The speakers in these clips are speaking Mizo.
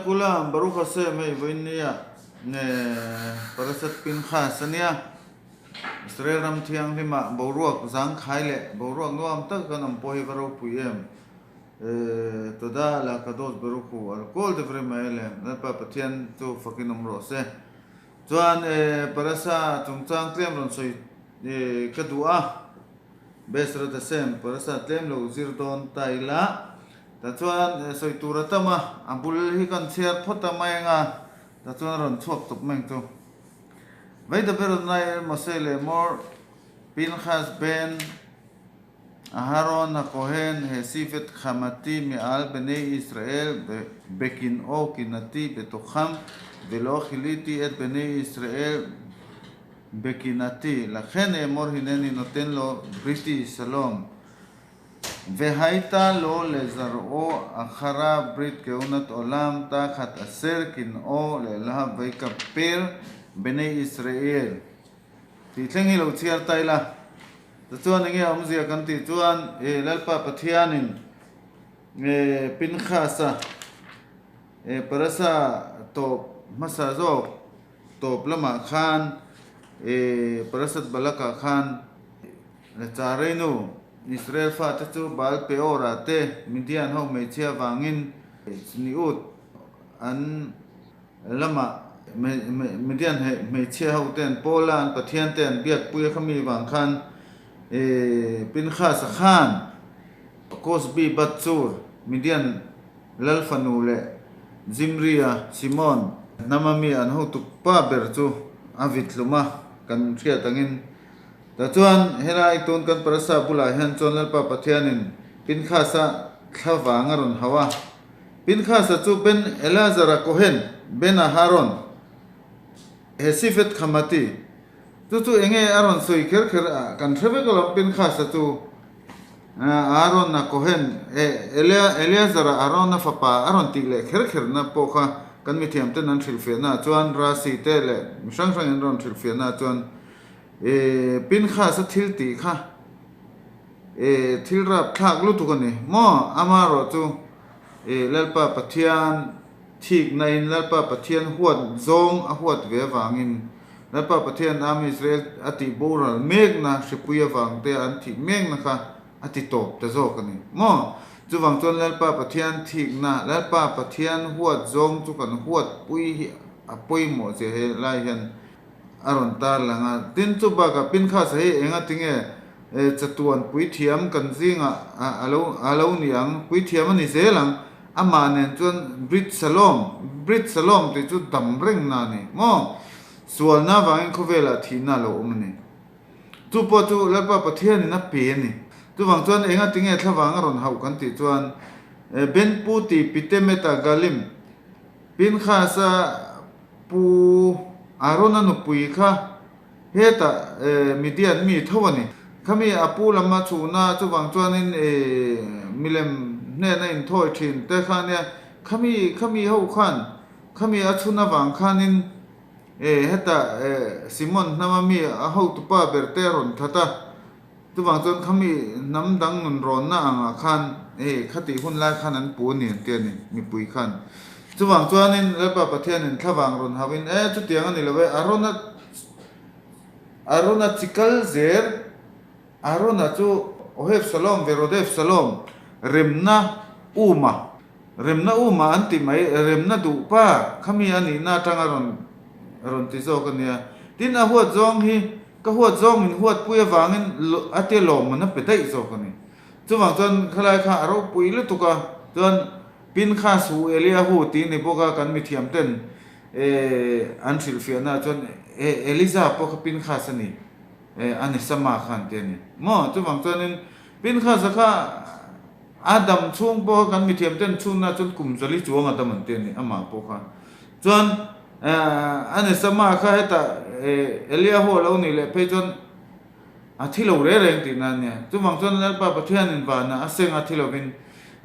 Lekulam, Baruch Hashem hei vawiin nia Parashat Pinchas a nia. Israel ram thianghlima boruak zangkhai leh boruak nuam tak kan awm pawh hi va ropui em. Toda la Kadosh Baruch Hu al kol devrim aele Lalpa Pathian chu fakin awm rawh se. Chuan Parasa chungchang tlem rawn sawi ka duh a, Besrat Hashem Parasa tlem lo zir dawn ta ila. Tah chuan sawi tur a tam a, a bul hi kan chhiar phawt a mai anga, tah chuan a rawn chhuak tawp mai ang chu. Veidaber Adonai El Moshe leh Mor Pinchas ben Aharon HaKohen hesif et chamati me'al bnei Israel bekin'o kinati betocham velo khiliti et bnei Israel bekinati lakhen emor hineni noten lo briti shalom Vehaita lo lezar'o acharav brit keunat olam tachat aser kin'o le'lahav vaykaper bnei Israel. Tih thleng hi lo chhiar ta ila. Tichuan enge awmzia kan tih chuan e Lalpa Pathianin e Pinchasa e Parasa tawp hmasa zawk tawp lamah khan e Parasat Balakah khan Chareinu Israel fate chu Baal Peor-ah te Midian ho hmeichhia vangin Chniut an lamah Midian hmeichhia ho te an pawl a, an pathian te an biakpui a khami vang khan Pinchas-a khan Kosbi Bat Zur Midian lal fanu leh Zimri-a Simon hnama mi an hotu pa ber chu a vit hlum a, kan hriat angin Tichuan, helai tun kan parasa bulah hian chuan Lalpa Pathianin Pinchas-a thla vang a rawn hauh a. Pinchas-a chu Ben Eleazar-a Kohen, Ben Aharon, Hesifet Khamati. Chu chu enge a rawn sawi kher kher a, kan hre vek alawm Pinchas-a chu Aaron-a Kohen, Eleazar-a Aaron-a fapa a rawn tih leh kher kherna pawh kha kan mithiamten an hrilhfiahnaah chuan Rasi te leh mi hrang hrangin an rawn hrilhfiahnaah chuan E Pinchas a thil tih kha e thil rap thlak lutuk a ni maw? Amaherawh chu e Lalpa Pathian thikna in Lalpa Pathian huat zawng a huat ve avangin Lalpa Pathian Am Israel a tih boral mekna hripui avang te an thih mekna kha a ti tawp ta zawk a ni maw? Chuvang chuan Lalpa Pathian thikna Lalpa Pathian huat zawng chu kan huat pui hi a pawimawh che he lai hian a rawn tar lang a. Tin, chu bakah Pinchas hi enga tinge chatuan puithiam kan zingah a lo a lo ni ang, puithiam a ni zel ang, amah nen chuan Brit Shalom, Brit Shalom tih chu dam rengna a ni maw? Sualna avangin khawvelah thihna a lo awm a ni. Chu pawh chu Lalpa Pathianin a pe a ni. Chuvang chuan enga tinge thlavang a rawn hauh kan tih chuan Ben Puti Pitemeta Galim Pinchas-a Pu Arona nupui kha hetah Midian mi tho a ni. Khami a pu lam a chhuna chuvang chuanin milem hnena inthawi thin te kha ania. Khami khami ho khan khami a chhun avang khanin hetah Simon hnama mi a hotupa ber te a rawn that a. Chuvang chuan khami hnam dang nun rawnna angah khan hei khatih hun lai khan an pu a ni an ti a ni, mipui khan. Chuvang chuanin Lalpa Pathianin thlavang rawn hauhin e chutiang a ni lo e, Arona Arona chi kal zel, Arona chu Ohef Shalom ve Rodef Shalom, remna uma, remna uma an ti mai, remna duh pa khami a nihna atanga rawn rawn ti zawk a nia. Tin a huat zawng hi Ka huat zawng min huat pui avangin a tia lawmman a pe daih zawk a ni. Chuvang chuan khalai kha a ropui lutuk a, chuan Pinchas hu Eliahu tih ni bawk a kan mithiam ten an hrilhfiahna ah chuan Eliza pawh kha Pinchas a ni, a ni Sama khan ti a ni maw? Chuvang chuanin Pinchas-a kha a dam chhung pawh kha kan mithiam ten chhunna chuan kum zali chuang a dam an ti a ni amah pawh kha. Chuan A ni Sama kha hetah Eliahu a lo nih leh phei chuan a thi lo reng reng tihna a nia. Chuvang chuan Lalpa Pathianin vanah a seng a thi lovin.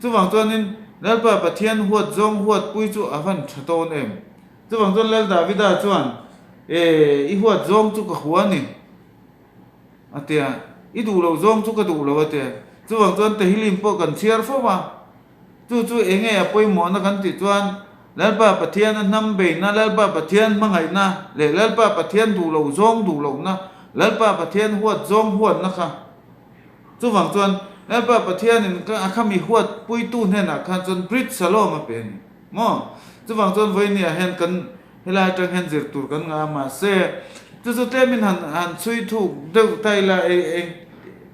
Chuvang chuanin Lalpa Pathian huat zawng huat pui chu a van tha tawn em. Chuvang chuan Lal Davida chuan I huat zawng chu ka hua a ni a tia, i duh loh zawng chu ka duh lo a tia. Chuvang chuan Tehillim pawh kan chhiar fo a. Chu chu enge a pawimawhna kan tih chuan. Lalpa Pathian a hnam beihna, Lalpa Pathian hmangaihna leh Lalpa Pathian duh loh zawng duh lohna, Lalpa Pathian huat zawng huatna kha. Chuvang chuan Lalpa Pathianin a khami huat puitu hnenah khan chuan Brit Shalom a pe a ni maw? Chuvang chuan vawinia hian kan helai atang hian zir tur kan ngah a, mahse chu chu tlemin han han chhui thuk deuh ta ila eng eng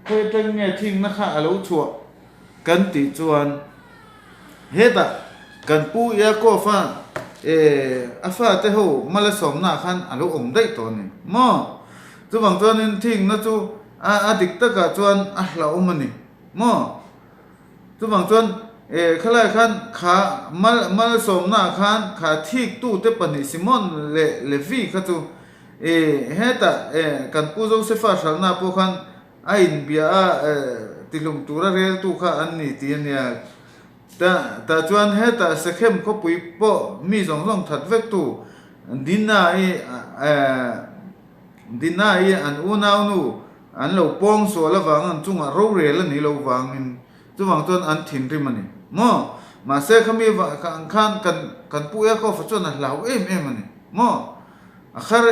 khawi atang nge thingna kha a lo chhuah kan tih chuan Hetah kan pu Yaakov-a a fate ho mala sawmnaah khan a lo awm daih tawh a ni maw? Chuvang chuanin thingna chu a dik takah chuan a hlauhawm a ni maw? Chuvang chuan khalai khan kha mal malsawmnaah khan kha thiktute pahnih Simon leh Levi kha chu hetah kan pu Josefa hralhnaah pawh khan A inbia a, tihlum tura reltu kha an ni tih a nia. Ta tah chuan hetah Sechem khawpui pawh mi zawng zawng that vektu Dina-i Dina-i an unaunu an lo pawng sual avang an chungah rorel a nih loh vangin chuvang chuan an thinrim a ni maw? Mahse khami ang khan kan kan pu Yaakov-a chuan a hlau em em a ni maw? A khar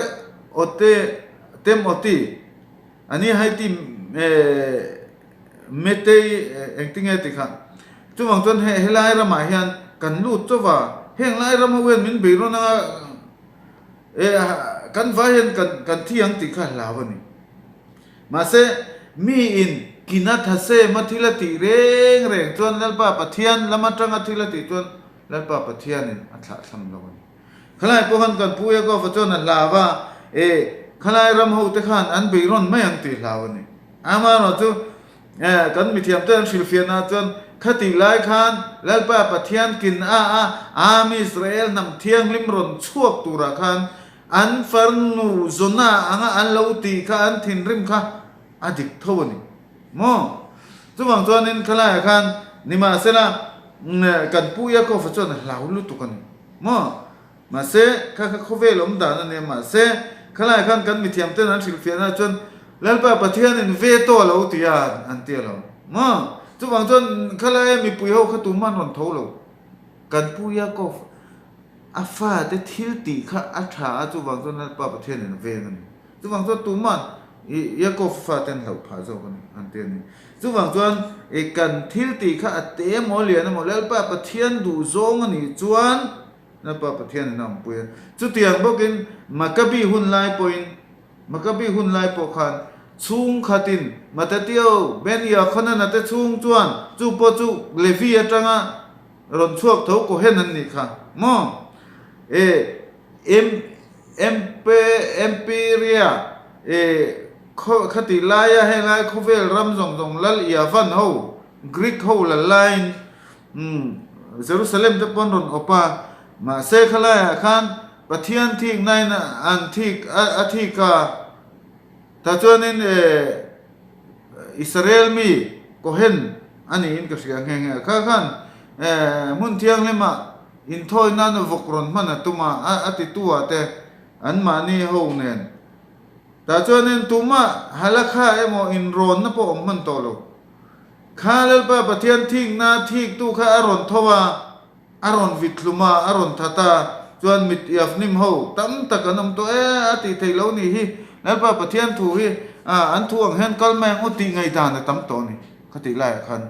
awte tem awti. A ni Haiti Metei engtinge ti kha. Chuvang chuan he helai ramah hian kan lut chauh va, heng lai ram ho hian min bei rawn anga e kan vai hian kan kan thi ang tih kha hlau a ni. Mahse miin kina thasem a thil a tih reng reng chuan Lalpa Pathian lam atanga thil a tih chuan Lalpa Pathianin a thlahthlam lo a ni. Khalai pawh khan kan pu Yaakov-a chuan a hlau a, E, khalai ram hote khan an bei rawn mai ang tih hlau a ni. Amaherawh chu, e, kan mithiamte an hrilhfiahnaah chuan khatih lai khan Lalpa Pathian kin a a Am Israel hnam thianghlim rawn chhuak turah khan an farnu Jonah anga an lo tih kha an thinrim kha a dik tho a ni maw? Chuvang chuanin khalaiah khan nimahsela kan pu Yaakov-a chuan a hlau lutuk a ni. Maw? Mahse, kha kha khawvel awm dan a nia. Mahse, khalai khan kan mithiam ten an hrilhfiahna chuan Lalpa Pathianin ve tawh lo ti a an ti a lo. Maw? Chuvang chuan khalaia mipui ho kha tumah an rawn tho lo. Kan pu Yaakov a fate thil tih kha a tha a, chuvang chuan Lalpa Pathianin a veng a ni. Chuvang chuan tumah Yaakov fate an hlauh phah zawk a ni an ti a ni. Chuvang chuan kan thil tih kha a te emaw lian emaw Lalpa Pathian duh zawng a nih chuan Lalpa Pathianin a awmpui a. Chutiang bawkin Makabi hun lai pawhin Makabi hun lai pawh khan chhungkhatin Matatio Ben Yochanan-a te chhung chuan chu pawh chu Levi atanga rawn chhuak tho Kohen an nih kha maw? E Em Empe Empiria e khaw khatih laia henglai khawvel ram zawng zawng lal Iavan ho Greek ho lal laiin umm Jerusalem te pawh an rawn awp a, mahse khalaiah khan Pathian thiknain an thik a thik a, tah chuanin e Israel mi Kohen a niin ka hria nghe nghe a, kha khan e hmun thianghlimah Inthawi nan vawk rawn hman a tum a, a titu ah te anmahni ho nen. Tah chuanin tumah halakha emaw inrawnna pawh awm hman tawh lo. Kha Lalpa Pathian thikna thiktu kha a rawn tho a, a rawn vit hlum a, a rawn that a, chuan mit iafnim ho tam tak an awm tawh e, a tih theih lo nih hi. Lalpa Pathian thu hi an thu ang hian kal mai ang u tih ngaihdan a tam tawh a ni, khatih laiah khan.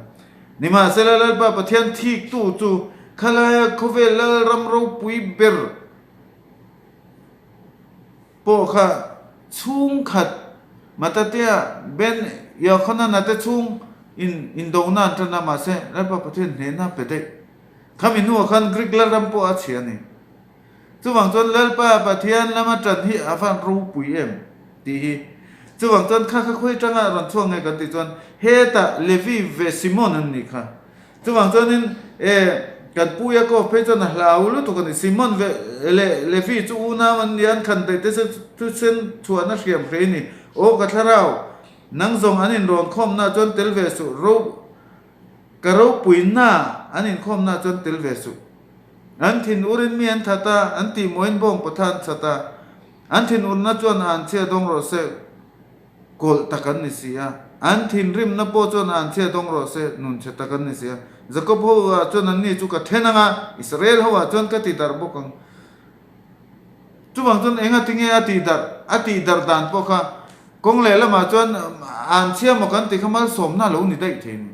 Nimahsela Lalpa Pathian thiktu chu khalaia khawvel lal ram ropui ber pawh kha chhungkhat Matatia Ben Yochanan-a te chhung in indona an tan a, mahse Lalpa Pathian hnehna pe daih. Khami hnuah khan Greek lalram pawh a chhia a ni. Chuvang chuan Lalpa Pathian lama tan hi a van ropui em? tih hi. Chuvang chuan kha kha khawi tanga rawn chhuak nge kan tih chuan hetah Levi ve Simon an nih kha. Chuvang chuanin e kan pu Yaakov phei chuan a hlau lutuk a ni. Simon ve leh Levi chu unau an ni a, an khan daih te se thisen chhuahna hriam hrei a ni. Aw ka thlarau, nang zawng an inrawn khawmnaah chuan tel ve suh, ro ka ropuina an inkhawmnaah chuan tel ve suh. An thin urin mi an that a, an tih mawiin bawng patha an chhat a. An thin urna chuan a an chhia dawng rawh se, kawlh tak an ni si a. An thinrimna pawh chuan an chhiat awng rawh se, nun chhe tak an ni si a. Jakob ho ah chuan anni chu ka then ang a, Israel ho ah chuan ka ti darh bawk ang. Chuvang chuan enga tinge a tih darh, a tih darh dan pawh kha kawng leh lamah chuan an chhia maw kan tih kha malsawmna a lo ni daih thei a ni.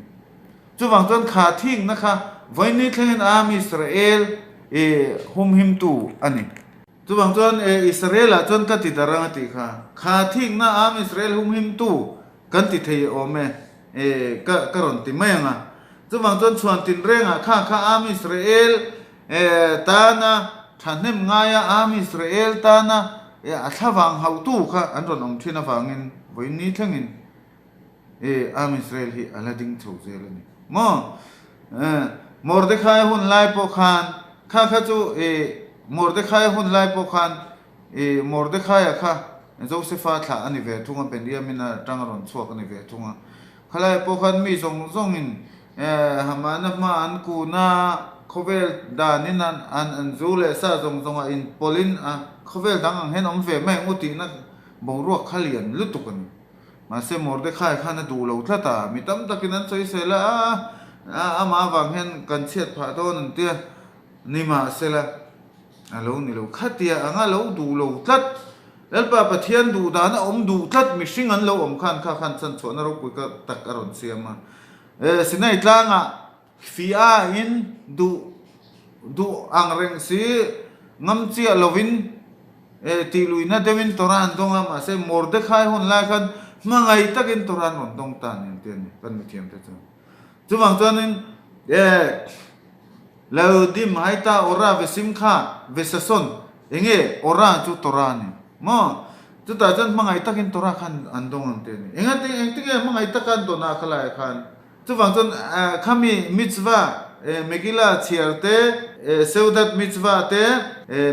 Chuvang chuan kha thikna kha vawiin thlengin Am Israel i humhimtu a ni. Chuvang chuan e Israel-ah chuan ka ti darh ang a tih kha. Kha thikna Am Israel humhimtu kan ti thei awm e, e ka ka rawn ti mai ang a. Chuvang chuan chhuan tinrengah kha kha Am Israel e tana thahnem ngaia Am Israel tana e a thlavang hauhtu kha an rawn awm thin avangin vawiin ni thlengin E, Am Israel hi a la ding chho zel a ni maw? E, Mordecai hun lai pawh khan, kha kha chu e, Mordecai hun lai pawh khan e, Mordecai-a kha Josepha thlah a ni ve thung a, Benjamin-a atanga rawn chhuak a ni ve thung a. Khalai pawh khan mi zawng zawngin e, Hamana hma an kun a, khawvel danin an an an zu leh sa zawng zawngah inpawlhin a, khawvel dang ang hian awm ve mai ang u tihna boruak kha lian lutuk a ni. Mahse Mordecai khan a duh lo tlat a, mi tam takin an sawisel a, a amah avang hian kan chhiat phah dawn an tia, nimahsela a lo ni lo. Khatia anga lo duh lo tlat, Lalpa Pathian duh dana awm duh tlat mihring an lo awm khan kha khan chanchhuahna ropui ka tak a rawn siam a. Sinai tlangah Fia in duh duh ang reng si ngam chiah lovin tih luihna deuhin Torah an dawng a, mahse Mordecai hun lai khan hmangaih takin Torah an rawn dawng ta a ni an ti a ni kan mithiam te chuan. Chuvang chuanin Laodim haita ora vesimkha vesason enge ora chu Torah a ni maw? Chutah chuan hmangaih takin Torah khan an dawng ang ti a ni. Engati engtinge hmangaih taka an dawn a khalaiah khan Chuvang chuan khami mitzvah Megillah chhiar te, Seudat mitzvah te,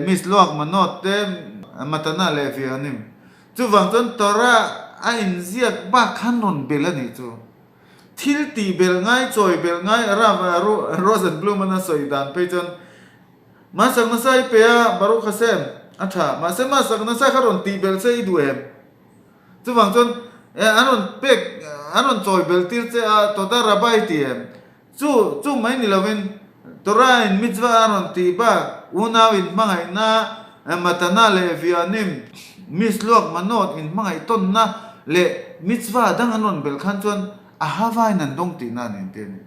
Mishloach Manot te, Matana leh Vionim. Chuvang chuan Torah a inziak bak khan rawn bel a nih chu. Thil tih belh ngai, chawi belh ngai Rav Rosenblum-an a sawi dan phei chuan Masak nasa i pe a, Baruch Hashem, a tha. Mahse masak nasa kha rawn tih belh che i duh em? Chuvang chuan an rawn pek, an rawn chawi bel tir che a, Toda Rabba i ti em? Chu, chu mai ni lovin Torah in mitzvah a rawn tih bak, unau in hmangaihna, matana leh vianim, misluak manot in hmangaih tawnna leh mitzvah dang an rawn bel khan chuan a havain an dawng tihna a ni an ti a ni.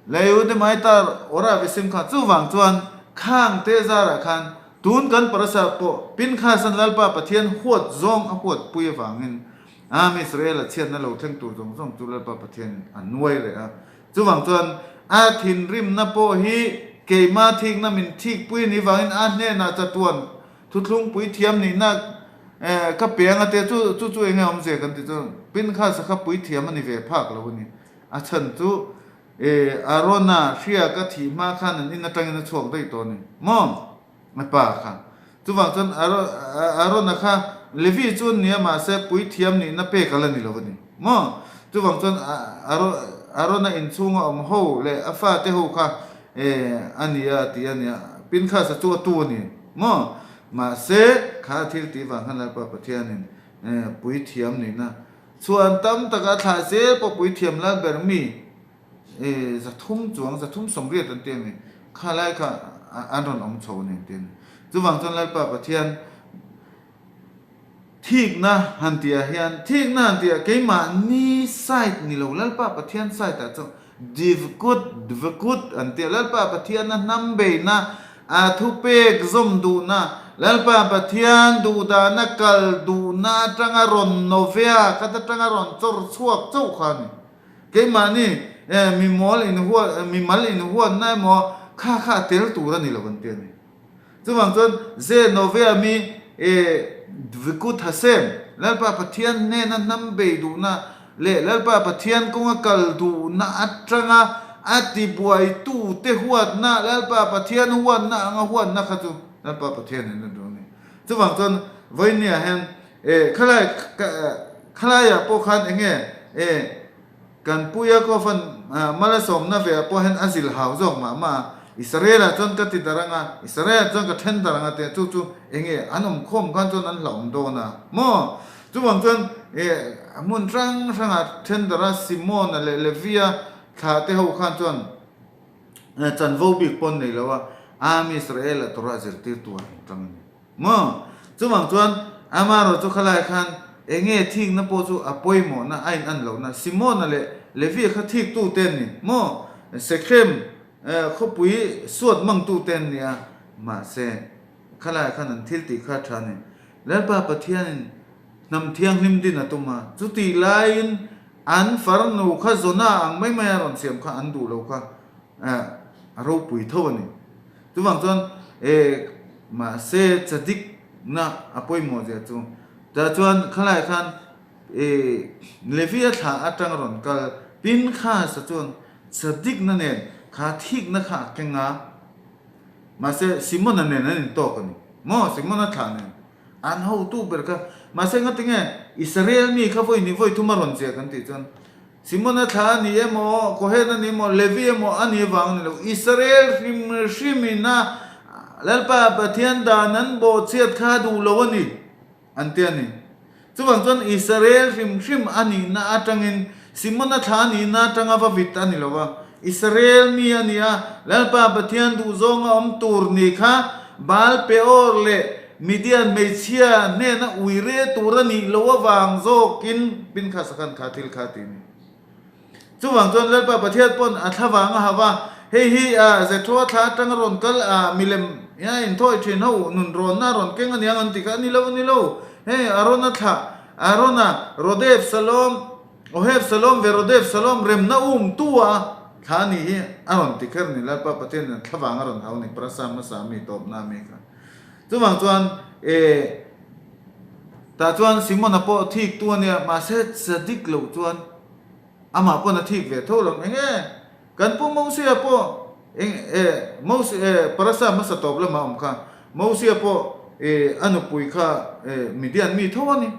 Lei mai ta awrah ve sim kha chuvang chuan khang te zarah khan tun kan parasa pawh Pinchas-an Lalpa Pathian huat zawng a huat pui avangin Am Israel-a chhiatna lo thleng tur zawng zawng chu Lalpa Pathianin a nuai reh a. Chuvang chuan a thinrimna pawh hi keima thikna min thikpui a nih vangin a hnenah chatuan thuthlungpui thiam nihna ka pe anga tia chu chu chu enge awmzia kan tih chu Pinchas-a kha puithiam a ni ve phak lo a ni. A chhan chu e Arona hria ka thih hma khan an in atangin a chhuak daih tawh a ni maw? A pa kha. Chuvang chuan Arona kha Levi chu an ni a mahse puithiam nihna pek a la ni lo a ni maw? Chuvang chuan Arona inchhunga awm ho leh a fate ho kha e a ni a ti a nia. Pinchas-a chu a tu a ni maw? Mahse kha thil tih vang khan Lalpa Pathianin puithiam nihna Chhuan tam taka thlah zel pawh puithiam lal ber mi 300 chuang, 380 an ti a ni. Kha lai kha an rawn awm chho a ni an ti a ni. Chuvang chuan Lalpa Pathian thikna han tihah hian, thikna han tihah keimahni side ni lo, Lalpa Pathian side ah chuan Divkut, dvkut an ti a, Lalpa Pathianna hnam beihna, a thupek zawm duhna, Lalpa Pathian duhdahna kal duhna atanga rawn novea khat atanga rawn chawr chhuak chauh kha a ni. Keimahni mimawl inhuat, mimal inhuatna emaw kha kha a tel tur a ni lo an ti a ni. Chuvang chuan Ze Novea mi Dvikut Hashem, Lalpa Pathian hnena hnam bei duhna leh Lalpa Pathian kawnga kal duhna atanga a tibuaitute huatna, Lalpa Pathian huatna anga huatna kha chu Lalpa Pathian in a duh a ni. Chuvang chuan vawinia hian khalai khalaiah pawh khan enge Kan Puia Kawfan Malasawmna ve ah pawh hian a zil hau zawk mah mah a, Israel-ah chuan ka ti darh ang a, Israel-ah chuan ka then darh ang a tia chu chu enge an awm khawm khan chuan an hlauhawm dawn a maw? Chuvang chuan eh hmun hrang hrangah thendara Simona leh Levia thlah te ho khan chuan chanvo bik pawn nei lo a, Am Israel a Torah zirtirtu ah an tang a ni. Maw? Chuvang chuan amaherawh chu khalai khan eng nge thikna pawh chu a pawimawhna a in an lohna Simona leh Levia kha thiktu te an ni maw? Shechem khawpui suat mangtu te an ni a, mahse khalai khan an thil tih kha a tha a ni. Lalpa Pathianin hnam thianghlim din a tum a, chutih laiin an farnu kha Zona ang mai mai a rawn siam kha an duh lo kha a ropui tho a ni. Chuvang chuan e mahse chadik na a pawimawh zia chu tah chuan khalai khan e Levi a thlah atang rawn kal Pinchas-a chuan chadik na nen kha thik na kha a keng a, mahse Simon-a nen an intawk a ni maw Simon-a thlah nen an hotu ber kha mahse ngatinge Israel mi kha vawi ni vawi thum a rawn ziah kan tih chuan Simona thla a ni emaw, Kohen a ni emaw, Levi emaw a ni vang a ni lo. Israel hrim hrimin a Lalpa Pathian dan an bawhchhiat kha a duh lo a ni, an ti a ni. Chuvang chuan Israel hrim hrim a nihna atangin Simona thla a nihna atanga va vit a ni lo va. Israel mi a ni a, Lalpa Pathian duhzawnga awm tur ni kha Baal Peor leh Midian hmeichhia hnena ui re tur a nih loh avang zawkin Pinchas-a khan kha thil kha a ti a ni. Chuvang chuan Lalpa Pathian pawn a thla vang a ha va, hei hi Zethroa thla atanga rawn kal a milem a inthawi thin ho nun rawnna a rawn keng aniang an ti kha a ni lo a ni lo. Hei Arona thla, Arona, Rodev, Salom, Oheb Salom ve Rodev Salom remna um tu a thla a nih hi a rawn ti kher ni Lalpa Pathian in a thla vang a rawn hau ni Prasa hmasa mi tawpna mi kha. Chuvang chuan e tah chuan Simona pawh thik tu a nia mahse Sadik loh chuan amah pawn a thik ve tho lo eng e kan pu Mosia pawh eng e Mos e Parasa hmasa tawp lamah awm kha Mosia pawh e a nupui kha e Midian mi tho a ni.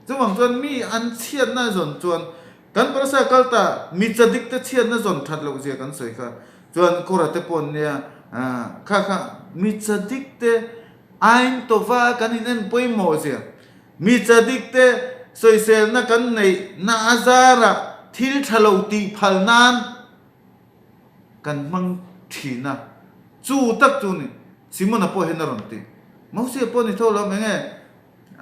Chuvang chuan mi an chhiatna zawn chuan kan parasa kal ta mi chadik te chhiatna zawn that loh zia kan sawi kha. Chuan Kora te pawh an nia kha kha mi chadik te ain tova kan in en pawimawh zia. Mi chadik te sawiselna kan neih na a zarah thil tha lo tih phal nan kan hmang thin a. Chu tak chu ni Simona pawh hian a rawn ti. Mosia pawh ni tho lo eng nge?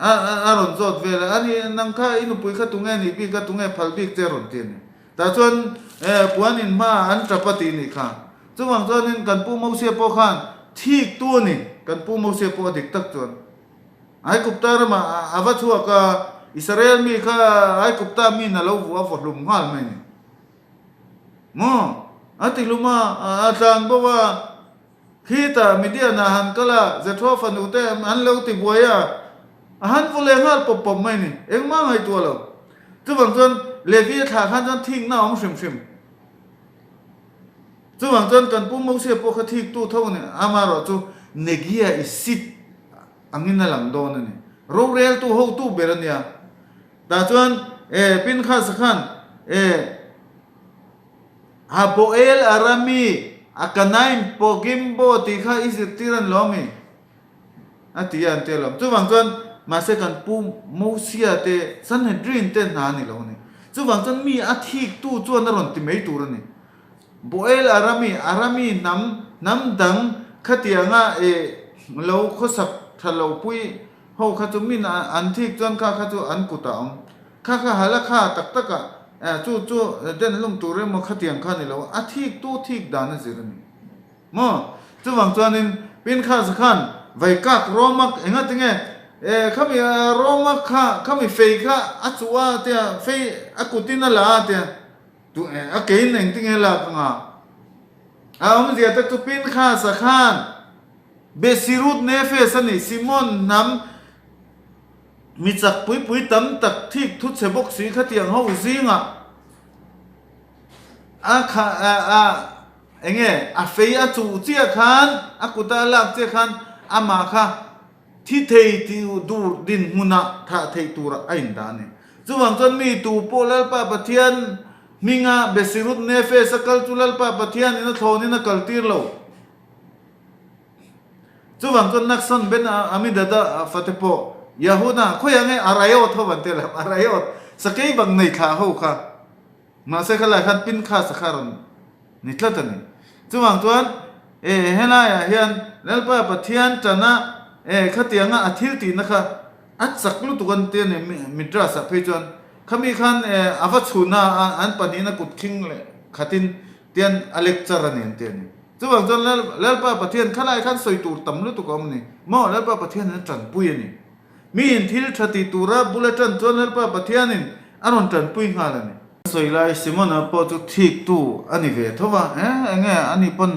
A a rawn zawt vel a, ani nang kha i nupui kha tunge nih bik a, tunge phal bik che a rawn ti a ni. Tah chuan eh puan in hma an tap a tih nih kha. Chuvang chuanin kan pu Mosia pawh khan thik tu a ni, kan pu Mosia pawh a dik tak chuan. Aikupta ramah a va chhuak a, Israel mi kha Aikupta min a lo vuah a vaw hlum nghal mai a ni. Maw? A ti hlum a, a tlan bo a. Khitah Midian-ah han kal a, Jethro fanu te an lo ti buai a, a han vu leh nghal pawp pawp mai ni, engmah ngaihtuah lo. Chuvang chuan Levi-a thlah khan chuan thikna a awm hrim hrim. Chuvang chuan kan pu Mosia pawh kha thiktu tho a ni, amaherawh chu Negia i sit angin a lang dawn a ni. Roreltu hotu ber a nia. Tah chuan e Pinchas-a khan e. Hapoel Arami a Kanaim Pogimbo tih kha i zirtir an lo ami? A ti a an ti alawm. Chuvang chuan mahse kan pu Mosia te Sanhedrin te hna a ni lo a ni. Chuvang chuan mi a thik tu chuan a rawn ti mai tur a ni. Boel Arami, Arami hnam, hnam dang khatianga eh lo khawsak tha lo pui ho kha chu min an thik chuan kha kha chu an kutah a awm. Kha kha hala kha tak tak ah eh chu chu den lum tur emaw khatiang kha ni lo a thik tu thik dan a zir a ni maw chuvang chuanin Pinchas khan vaikak Romak enga tinge eh khami Romak kha khami fei kha a chuh a tia fei a kutin a la a tia tu eh a kein engtinge lak anga a awmzia te chu Pinchas a khan Besirut Nefes a ni Simon hnam Mi chak pui pui tam tak thik thu chhe bawk si khatiang ho zingah a kha a a enge a fei a chuh chiah khan a kuta a lak chiah khan amah kha thi thei tih dur dinhmunah thah theih turah a indah a ni. Chuvang chuan mi tu pawh Lalpa Pathian hminga Besirut Nefes a kal chu Lalpa Pathianin a thlawnin a kaltir lo. Chuvang chuan Nakson Ben Amidada fate pawh Yahuda, khawiah nge Arayot ho an tel ang, Arayot, sakei bang nei thlah ho kha. Mahse khalai khan Pinchas-a kha rawn ni tlat a ni. Chuvang chuan, e, helaiah hian Lalpa Pathian tana, e, khatianga a thil tihna kha a chak lutuk an ti a ni, Midrash-ah phei chuan. Khami khan, e, a va chhun a, an pahnihna kut khing leh khatin tian a lecture a ni an ti a ni. Chuvang chuan Lalpa Pathian khalai khan sawi tur tam lutuk a awm a ni. Maw Lalpa Pathianin a tanpui a ni. Miin thil tha ti tura bul a tan chuan Lalpa Pathianin a rawn tanpui nghal a ni. Sawi lai Simona pawh chu thiktu a ni ve tho va, Eh, enge ani pawn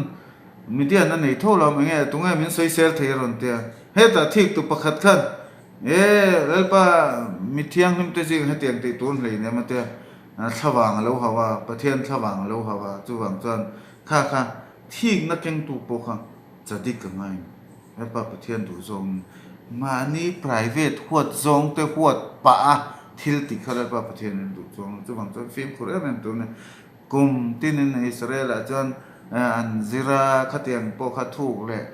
Midian a nei tho lo am, enge tunge min sawisel thei a rawn ti a. Hetah thiktu pakhat khan, Eh, Lalpa mi thianghlim te zing hetiang tih tur hleinem a ti a, thlavang a lo hauh a, Pathian thlavang a lo hauh a, chuvang chuan Kha kha thikna kengtu pawh kha chadik a ngai ni. Hepa Pathian duh zawngin mahni private huat zawng te huat pah a thil tih kha Lalpa Pathian in duh chuang lo. Chuvang chuan fimkhur em em tur a ni. Kum tinin Israel ah chuan an zir a, khatiang pawh kha thuk leh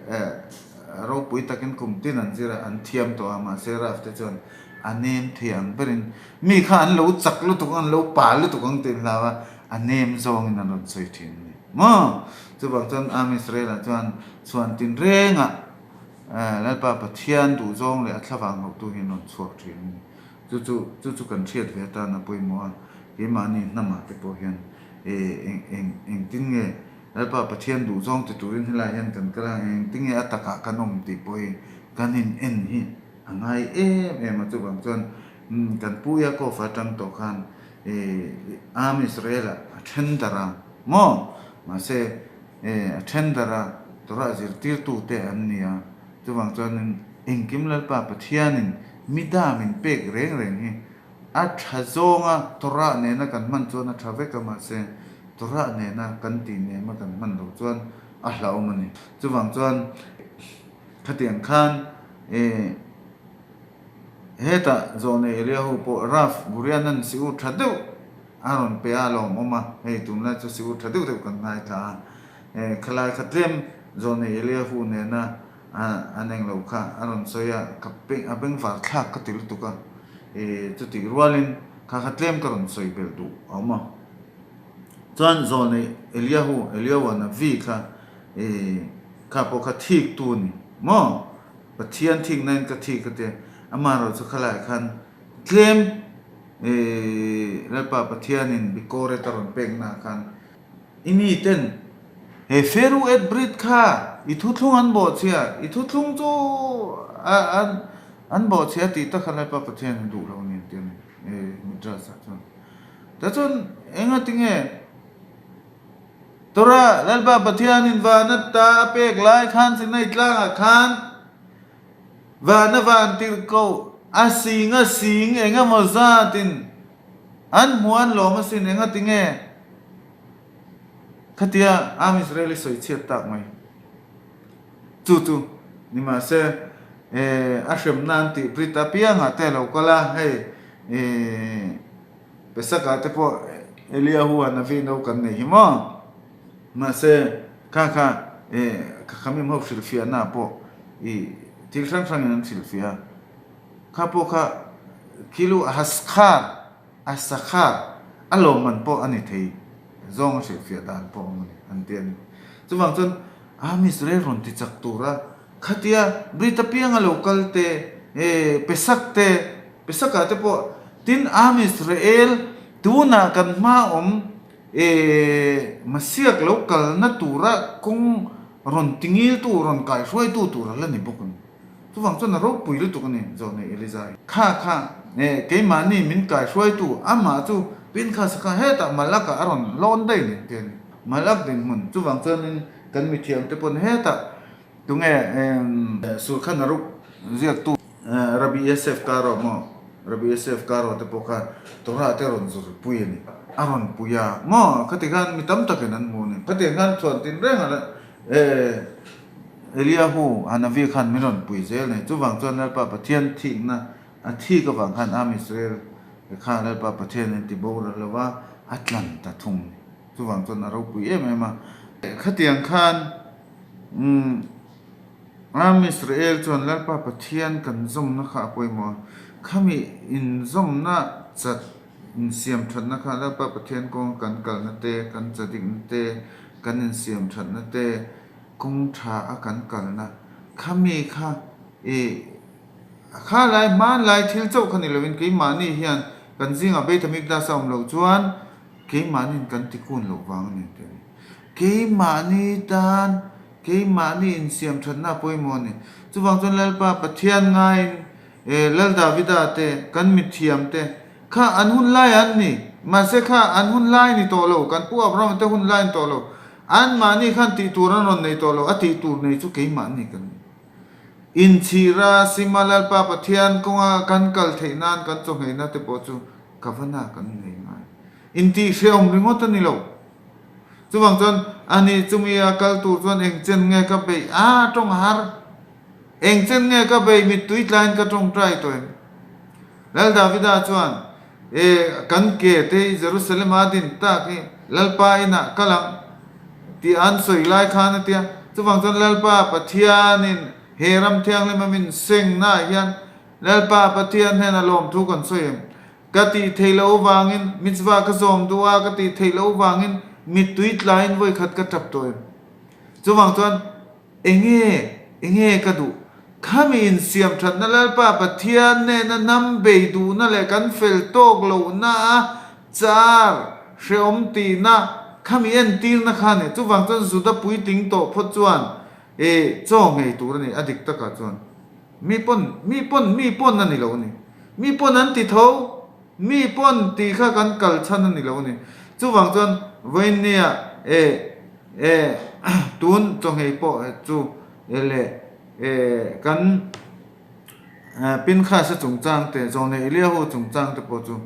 ropui takin kum tin an zir a, an thiam tawh a, mahse Raf te chuan a nem thei ang berin mi kha an lo chak lutuk ang, an lo pa lutuk ang tih an hlau a, a nem zawngin an rawn sawi thin a ni maw? Chuvang chuan Am Israel-ah chuan chhuan tinrengah Lalpa Pathian duhzawng leh a thlavang hauhtu hi an rawn chhuak thin a ni. Chu chu chu chu kan hriat ve atan a pawimawh a, keimahni hnamah te pawh hian eng eng engtin nge Lalpa Pathian duhzawng ti turin helaiah hian kan kal a, engtin nge a takah kan awm tih pawh hi kan in en hi a ngai em em a. Chuvang chuan kan Pu Yaakov atang tawh khan Am Israel-ah a then darh a maw? Mahse, a then darh a, Torah zirtirtute an ni a. Chuvang chuanin engkim Lalpa Pathianin mida min pek reng reng hi a tha zawnga Torah nena kan hman chuan a tha vek a, mahse, Torah nena kan tih nema kan hman loh chuan a hlauhawm a ni. Chuvang chuan khatiang khan Hetah Zawhne Eliahu pawh Raf Gurianan siur tha deuh a rawn pe a lawmawm a, hei tunlai chu siur tha deuh deuh kan ngaithla a, khalai kha tlem Zawhne Eliahu nena an englo kha a rawn sawi a, ka a bengvar thlak ka ti lutuk a, chutih rualin kha kha tlem ka rawn sawi belh duh a awm a. Chuan Zawhne Eliahu, Eliahu Navi kha kha pawh kha thik tu a ni maw? Pathian thikna in ka thik a ti. Amaherawh chu khalaiah khan tlem Lalpa Pathianin Bikoret a rawn peknaah khan i mi ten he Feru et Brit kha i thuthlung an bawhchhia, i thuthlung chu an bawhchhia tih tak kha Lalpa Pathianin a duh lo a ni an ti a ni Midrash ah chuan. Tah chuan engatinge? Torah, Lalpa Pathianin vana ta a pek lai khan Sinai tlangah khan vana van tirhkoh a sing a sing eng emaw zatin an hmu an lawm asin engati nge khatia Am Israel i sawi chhiat tak mai chu chu nimahse a hremna an tih Brit apiangah te a lo kal a hei Pesakah te pawh Eliahu a Navi no kan nei hi maw? Mahse, kha kha ka khamim ho hrilhfiahna pawh i thil hrang hrangin an hrilhfiah a. Kha pawh kha khilu a haskhar, a sakhar, a lawmman pawh a ni thei zawng a hrilhfiah dan pawh awm a ni, an ti a ni. Chuvang chuan Am Israel rawn ti chak tura khatia Brit apianga lo kal te, Pesak te, Pesakah te pawh tin Am Israel tunah kan hma awm e Masiak lo kalna tura kawng rawn tingiltu, rawn kaihruaitu tur a la ni bawk a ni. Chuvang chuan a ropui lutuk a ni, Zawhne Eliza hi. Kha kha e keimahni min kaihruaitu amah chu Pinchas kha hetah Malakah a rawn lawn daih ni te a ni. Malak dinhmun chuvang chuanin kan mithiamte pawn hetah Tunge Sulkhan Aruk ziaktu Rabbi Yosef Karo maw? Rabbi Yosef Karo te pawh khan Torah te rawn zurpui a ni. A rawn pui a maw? Khati khan mi tam takin an hmu a ni. Khatiang khan chhuan tin reng a Eliahu Hanavi khan min rawn pui zel a ni. Chuvang chuan Lalpa Pathian thikna a thik avang khan Am Israel kha Lalpa Pathian in ti boral lo va, a tlan ta thung a ni. Chuvang chuan a ropui em em a. Khatiang khan Umm. Am Israel chuan Lalpa Pathian kan zawmna kha a pawimawh a, khami inzawmna chat insiam thatna kha Lalpa Pathian kawnga kan kalna te, kan chadikna te, kan insiam thatna te, kawng tha a kan kalna khami kha i kha lai hmanlai thil chauh kha ni lovin keimahni hian kan zingah Beit HaMikdash a awm loh chuan keimahniin kan tikun loh vang a ni tih a ni. Keimahni tan Keimahni insiam thatna a pawimawh a ni. Chuvang chuan Lalpa Pathian ngaiin e Lal Davida te, kan mithiam te kha an hun lai an ni. Mahse kha an hun lai ni tawh lo, kan Pu Abrahama te hun lai ni tawh lo. Anmahni khan tih tur an rawn nei tawh lo, a tih tur nei chu keimahni kan ni. Inchhira sima Lalpa Pathian kawnga kan kal theih nan kan chawngheina te pawh chu kavana kan nei ngai. Intihhrehawm ringawt a ni lo. Chuvang chuan ani chumi a kal tur chuan eng chen nge ka beih a tawng har? Eng chen nge ka beih mittui tlaiin ka tawngtai tawh em? Lal Davida chuan, E, kan ke te hi Jerusalem a din tak hi Lalpa inah kal ang tih an sawi lai khan a tia. Chuvang chuan Lalpa Pathianin he ram thianghlim a min sengnaah hian Lalpa Pathian hnena lawmthu kan sawi em? Ka tih theih loh vangin, mitzvah ka zawm duh a, ka tih theih loh vangin mittui tlaiin vawikhat ka tap tawh em? Chuvang chuan enge, enge ka duh? Khami insiam thatna Lalpa Pathian nena hnam bei duhna leh kan fel tawk lohna a char hrehawm tihna khami entirna kha a ni. Chuvang chuan Juda puitling tawh phawt chuan e chaw ngei tur a ni, a dik takah chuan. Mi pawn, mi pawn, mi pawn a ni lo a ni. Mi pawn an ti tho, mi pawn tih kha kan kal chhan a ni lo a ni. Chuvang chuan vawiinnia e e tun chawngei pawh chu e leh e kan Pinchas-a chungchang te, Zawlnei Eliahu chungchang te pawh chu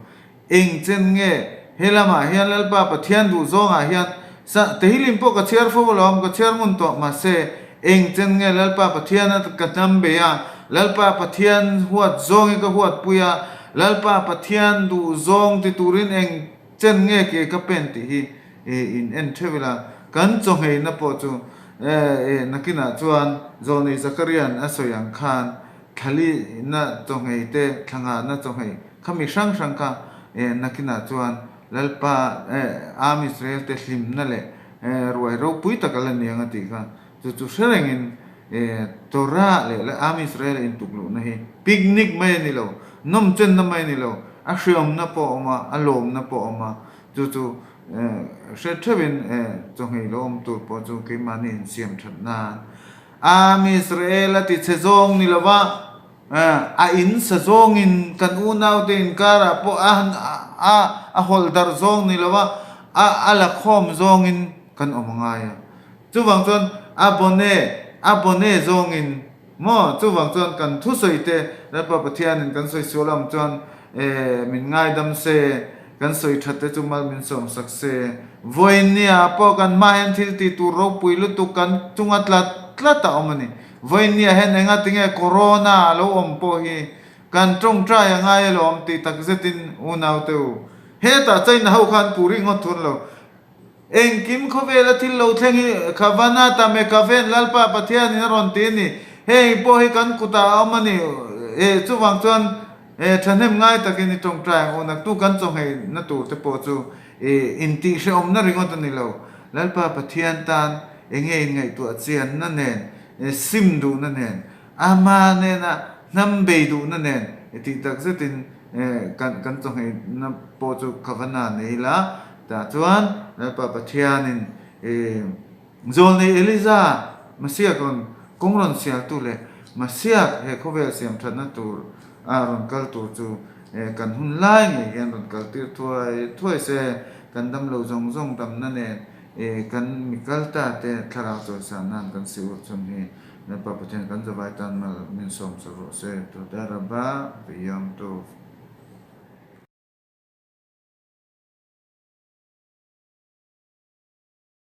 Eng chen nge he lamah hian Lalpa Pathian duh zawngah hian sa Tehillim pawh ka chhiar fo alawm, ka chhiar ngun tawh, mahse eng chen nge Lalpa Pathiana ka hnam bei a, Lalpa Pathian huat zawngin ka huat pui a, Lalpa Pathian duh zawng ti turin eng chen nge ke ka pen tih hi in en theuh ila, kan chawngheina pawh chu nakinah chuan Zawlnei Zakaria'n a sawi ang khan Thlalihna chawngei te, thlangahna chawngei kha mi hrang hrang kha nakinah chuan Lalpa Am Israel te hlimna leh ruai ropui tak a la ni ang a tih kha chu chu hre rengin Torah leh Am Israel a intukluhna hi picnic mai a ni lo, nawmchenna mai a ni lo, a hreawmna pawh a awm a, a lawmna pawh a awm a, chu chu hre theuhin chawngei lo awm tur pawh chu keimahni insiam that nan Am Israel a ti chhe zawng ni lova, a in sa zawngin kan unaute inkarah pawh a a a hawlh darh zawng ni lova, a a la khawm zawngin kan awm a ngai a. Chuvang chuan a bone a bone zawngin maw? Chuvang chuan kan thusawi te Lalpa Pathianin kan sawi sual awm chuan min ngaidam se, Kan sawi that te chu mal min sawm sak se. Vawiinnia pawh kan hma hian thil tih tur ropui lutuk kan chunga tlat tlat a awm a ni. Vawiinnia hian enga tinge corona a lo awm pawh hi kan tawngtai a ngai alawm tih tak zetin unaute u hetah China ho khan puri ngawt thun lo. Engkim khawvela thil lo thleng hi Khavana Tamekaven Lalpa Pathianin a rawn ti a ni. Heng pawh hi kan kutah a awm a ni. E, chuvang chuan e, thahnem ngai takin i tawngtai ang u. Naktu kan chawngheihna tur te pawh chu e, intihhrehawmna ringawt a ni lo. Lalpa Pathian tan enge inngaihtuah chianna nen, e, sim duhna nen, Ama nena hnam bei duhna nen i tih tak zetin kan kan chawngheihna pawh chu khavana nei ila. Tah chuan Lalpa Pathianin Zawlnei Eliza Masiak rawn kawng rawn sialtu leh Masiak he khawvel siam thatna tur a rawn kal tur chu kan hun lai ngei hian rawn kal tir thuai thuai se, kan damlo zawng zawng damna nen kan mi kal ta te thlarau chawisan nan kan si ur chhun hi Lalpa Pathian kan zavai tan mal min sawm sak rawh se. Toda Rabba, V'yom Tov.